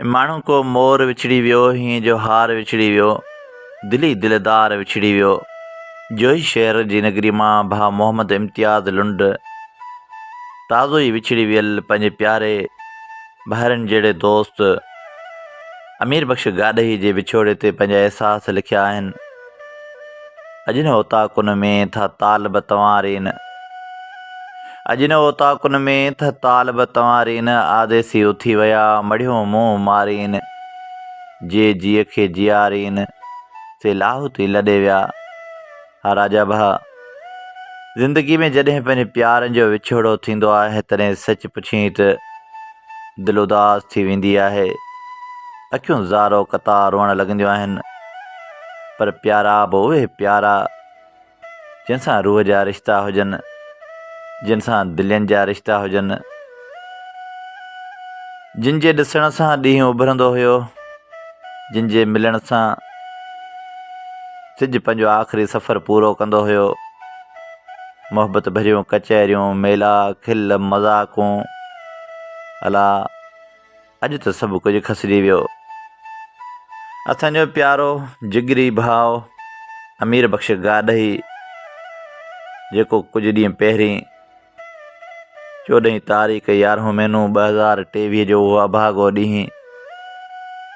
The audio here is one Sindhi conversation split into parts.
ماڻهو ڪو مور وڇڙي ويو، هينئين جو هار وڇڙي ويو، دلي دلدار وڇڙي ويو. جوهي شهر جي نگري مان ڀاء محمد امتياز لنڊ تازو ئي وڇڙي ويل پنهنجي پياري ڀائرن جهڙي دوست امير بخش گاڏهي جي وڇوڙي تي پنهنجا احساس لکيا آهن. اڄ نه اوطاقن ۾ ٿا طالب تنوارين. اڄ نه اوطاقن ۾ تھ طالب تنوارين، آديسي اٿي ويا مڙهيون منهن مارين، جي جيء کي جيارين، سي لاهوتي لڏي ويا. ها راجا ڀاء! زندگي ۾ جڏهن پنهنجي پيارن جو وڇوڙو ٿيندو آهي، تڏهن سچ پڇين ته دل اداس ٿي ويندي آهي، اکيون زارو قطار روئڻ لڳنديون آهن، پر پيارا به اهي پيارا، جن سان روح جا رشتا هجن، جن سان دلين جا رشتا هجن، جن جي ڏسڻ سان ڏينهن اڀرندو هيو، جن جي ملڻ سان سج پنهنجو آخري سفر پورو ڪندو هيو، محبت ڀريون ڪچهريون، ميلا، کل، مذاقون، الا! اڄ ته سڀ ڪجهه کسجي ويو. اسان جو پيارو جگري ڀاء امير بخش گاڏهي جيڪو ڪجهه ڏينهن پهرين چوڏهين تاريخ يارهون مهينو 2023 جو اهو اڀاڳو ڏينهن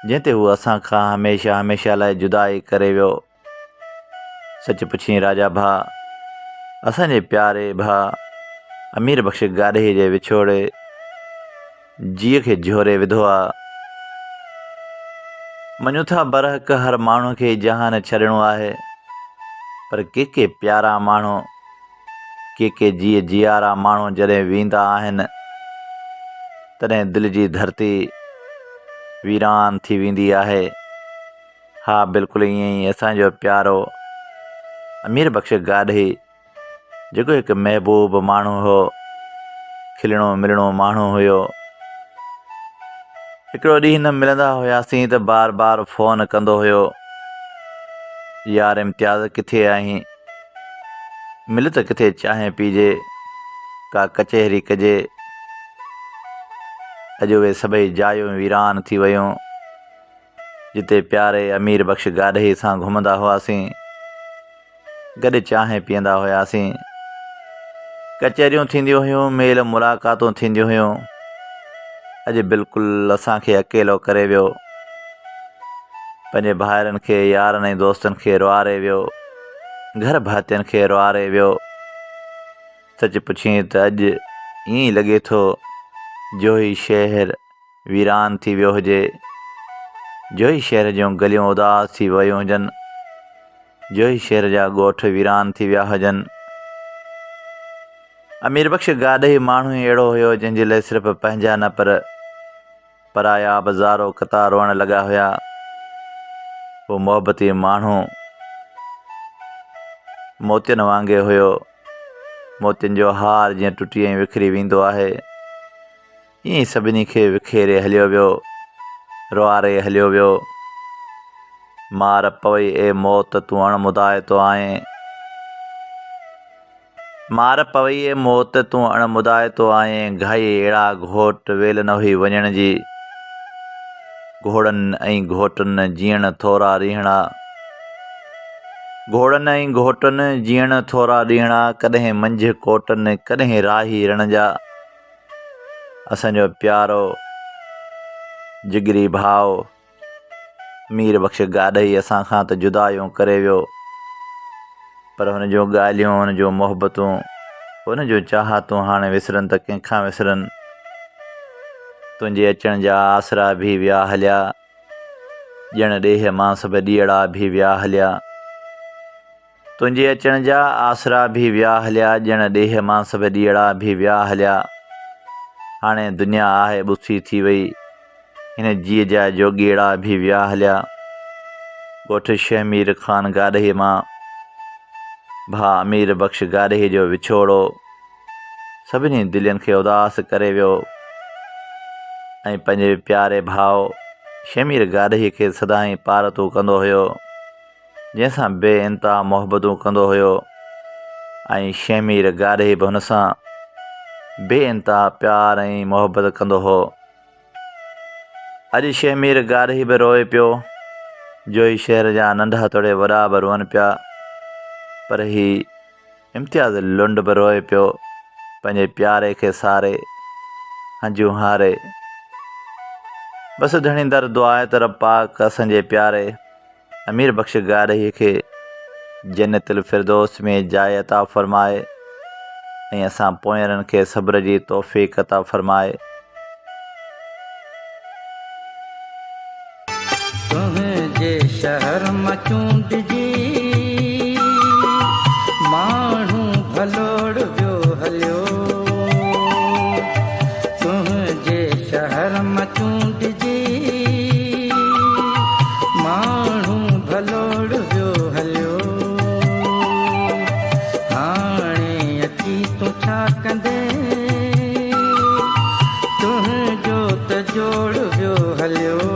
جنهن تي هو اسان کان هميشه هميشه لاء جدائي ڪري ويو. سچ پڇين راجا ڀاء، اسان جي پياري ڀاء امير بخش گاڏهي جي وڇوڙي جيء کي جهوري وڌو آ. مڃون ٿا برحق هر ماڻهو کي جهان ڇڏڻو آهي، پر ڪي ڪي پيارا ماڻهو، ڪي ڪي جيء جيارا ماڻهو جڏهن ويندا آهن، تڏهن دل جي ڌرتي ويران ٿي ويندي آهي. ها بلڪل ائين ئي اسان جو پيارو امير بخش گاڏهي جيڪو هڪ محبوب ماڻهو هو، کلڻو ملڻو ماڻهو هيو. هڪڙو ڏينهن نه ملندا هياسين ته بار بار فون ڪندو هيو، يار امتياز ڪٿي آهين؟ مل ته ڪٿي چانهه پيجي، ڪا ڪچهري ڪجي. اڄ اهي سڀئي جايون ويران ٿي ويون. جتي پياري امير بخش گاڏهي سان گهمندا هئاسين، گڏ چانهه پيئندا هياسين، ڪچهريون ٿينديون هيون، ميل ملاقاتون ٿينديون هيون، اڄ بلڪل اسان کي اڪيلو ڪري ويو، پنهنجي ڀائرن کي، يارن ۽ دوستن کي روئاري ويو، گهر ڀاتين کي روئاري ويو، سچ پڇين ته اڄ ائين ئي لڳي ٿو جوهي شهر ويران ٿي ويو هجي، جوهي شهر جون گليون اداس ٿي ويون هجن، جوهي شهر جا ڳوٺ ويران ٿي ويا هجن. امير بخش گاڏهي ماڻهو ئي اهڙو هيو جنهن جي لاء صرف پنهنجا نه پر پرايا به زارو قطار روئڻ لڳا هيا. هو محبتي ماڻهو موتين وانگي هيو. موتين جو هار جيئن ٽٽي ۽ وکري ويندو آهي. ائين ئي سڀني کي وکيري هليو ويو، روئاري هليو ويو. مار پوئي اي موت تون اڻ مدائتو آهين. مار پوئي اي موت تون اڻ مدائتو آهين، گهائي اهڙا گهوٽ ويل نه هئي وڃڻ جي. گهوڙن ۽ گهوٽن جيئڻ ٿورا ريهڻا. گهوڙن ۽ گهوٽن جيئڻ ٿورا ڏينهڙا، ڪڏهن منجهه ڪوٽن ڪڏهن راهي رڻ جا. اسان جو پيارو جگري ڀاء مير بخش گاڏهي اسان کان ته جدايون ڪري ويو پر هن جون ڳالهيون هن جون محبتون هن جون چاهتون هاڻي وسرن ته ڪنهن کان وسرن. تنهنجي اچڻ جا آسرا ڀي ويا هليا. ڄڻ ڏيهه مان سڀ ڏيئڙا ڀي ويا هليا. تنهنجي اچڻ جا آسرا ڀي ويا هليا ڄڻ ڏيهه مان سڀ ڏيئڙا ڀي ويا هليا. هاڻي دنيا آهي ٻسي ٿي وئي هن جيء جا جوڳيئڙا ڀي ويا هليا. ڳوٺ شهمير خان گاڏهي مان ڀاء امير بخش گاڏهي جو وڇوڙو. سڀني دلين کي اداس ڪري ويو ۽ پنهنجي پياري ڀاء شهمير گاڏهي کي سدائين پارتون ڪندو هيو، جنهن سان بي انتها محبتون ڪندو هيو ۽ شهمير گاڏهي به هن سان بي انتها پيار ۽ محبت ڪندو هو. اڄ شهمير گارهي به روئي پيو، جوهي شهر جا ننڍا توڙي وڏا به روئن پيا، پر هي امتياز لنڊ به روئي پيو، پنهنجي پياري کي ساري، هنجون هاري. بس ڌڻي در دعا آهي ته رب پاڪ اسان جي پياري امير بخش گارهي کي جنت الفردوس ۾ جاء عطا فرمائي ۽ اسان پوئينرن کي صبر جي توفيق عطا فرمائي. تنهنجي شهر مان چونڊجي ماڻهو ڀلوڙ ويو هليو تنهنجي شهر مان چونڊجي ماڻهو ڀلوڙ ويو هليو هاڻي اچي تون ڇا ڪندين تنهنجو ته جوڙ ويو هليو.